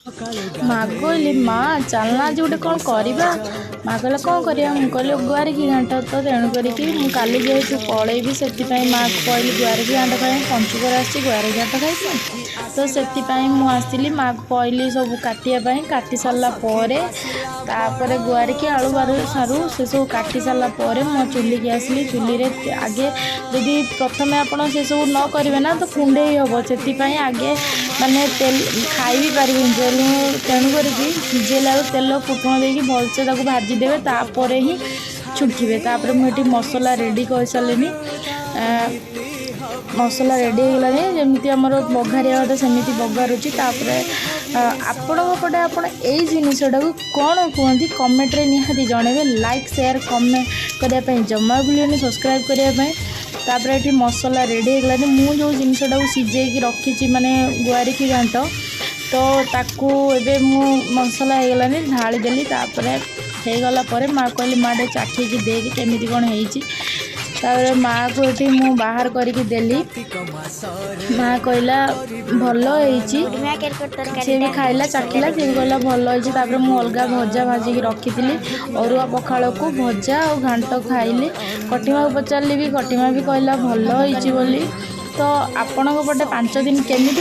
ମା କହିଲି, ମା ଚାଲନା, ଆଜି ଗୋଟେ କ'ଣ କରିବା। ମା କହିଲା, କ'ଣ କରିବା? ମୁଁ କହିଲି, ଗୁଆରିକି ଘାଣ୍ଟ। ତ ତେଣୁ କରିକି ମୁଁ କାଲି ଯେହେତୁ ପଳେଇବି, ସେଥିପାଇଁ ମାଆକୁ କହିଲି ଗୁଆରିକି ଘାଣ୍ଟ ଖାଇବା। ପଞ୍ଚୁକରେ ଆସିଛି, ଗୁଆରିକି ଘାଣ୍ଟ ଖାଇବି। ତ ସେଥିପାଇଁ ମୁଁ ଆସିଲି, ମାଆକୁ କହିଲି ସବୁ କାଟିବା ପାଇଁ। କାଟି ସାରିଲା ପରେ, ତାପରେ ଗୁଆରିକି, ଆଳୁ, ବାରୁ, ସାରୁ ସେସବୁ କାଟି ସାରିଲା ପରେ ମୁଁ ଚୁଲିକି ଆସିଲି। ଚୁଲିରେ ଆଗେ ଯଦି ପ୍ରଥମେ ଆପଣ ସେସବୁ ନ କରିବେ ନା, ତ କୁଣ୍ଡେଇ ହେବ। ସେଥିପାଇଁ ଆଗେ ମାନେ ତେଲ ଖାଇ ବି ପାରିବେନି। ତେଣୁ କରିକି ସିଝେଇଲା ବେଳକୁ ତେଲ ଫୁଟଣ ଦେଇକି ଭଲସେ ତାକୁ ଭାଜିଦେବେ, ତାପରେ ହିଁ ଛୁଙ୍କିବେ। ତାପରେ ମୁଁ ଏଠି ମସଲା ରେଡ଼ି କରିସାରିଲିଣି। ମସଲା ରେଡ଼ି ହେଇଗଲାଣି। ଯେମିତି ଆମର ବଘାରିବା କଥା, ସେମିତି ବଘାରୁଛି। ତାପରେ ଆପଣଙ୍କ ପଟେ ଆପଣ ଏଇ ଜିନିଷଟାକୁ କ'ଣ କୁହନ୍ତି, କମେଣ୍ଟରେ ନିହାତି ଜଣାଇବେ। ଲାଇକ୍, ସେୟାର, କମେଣ୍ଟ କରିବା ପାଇଁ ଜମା ଭୁଲିବେନି, ସବସ୍କ୍ରାଇବ୍ କରିବା ପାଇଁ। ତାପରେ ଏଠି ମସଲା ରେଡ଼ି ହେଇଗଲାଣି। ମୁଁ ଯେଉଁ ଜିନିଷଟାକୁ ସିଝେଇକି ରଖିଛି, ମାନେ ଗୁଆରିକି ଘାଣ୍ଟ, ତ ତାକୁ ଏବେ ମୁଁ ମସଲା ହେଇଗଲାଣି, ଢାଳିଦେଲି। ତାପରେ ହେଇଗଲା ପରେ ମା କହିଲି, ମା ଟିକେ ଚାଖିକି ଦେଖେ କେମିତି କ'ଣ ହେଇଛି। ତାପରେ ମାଆକୁ ଏଠି ମୁଁ ବାହାର କରିକି ଦେଲି। ମା କହିଲା, ଭଲ ହେଇଛି। ସିଏ ବି ଖାଇଲା, ଚାଖିଲା, ସିଏ ବି କହିଲା ଭଲ ହେଇଛି। ତାପରେ ମୁଁ ଅଲଗା ଭଜା ଭାଜିକି ରଖିଥିଲି। ଅରୁଆ ପଖାଳକୁ ଭଜା ଆଉ ଘାଣ୍ଟ ଖାଇଲି। କଟିମାକୁ ପଚାରିଲି ବି, କଟିମା ବି କହିଲା ଭଲ ହେଇଛି ବୋଲି। ତ ଆପଣଙ୍କ ପଟେ 5 ଦିନ କେମିତି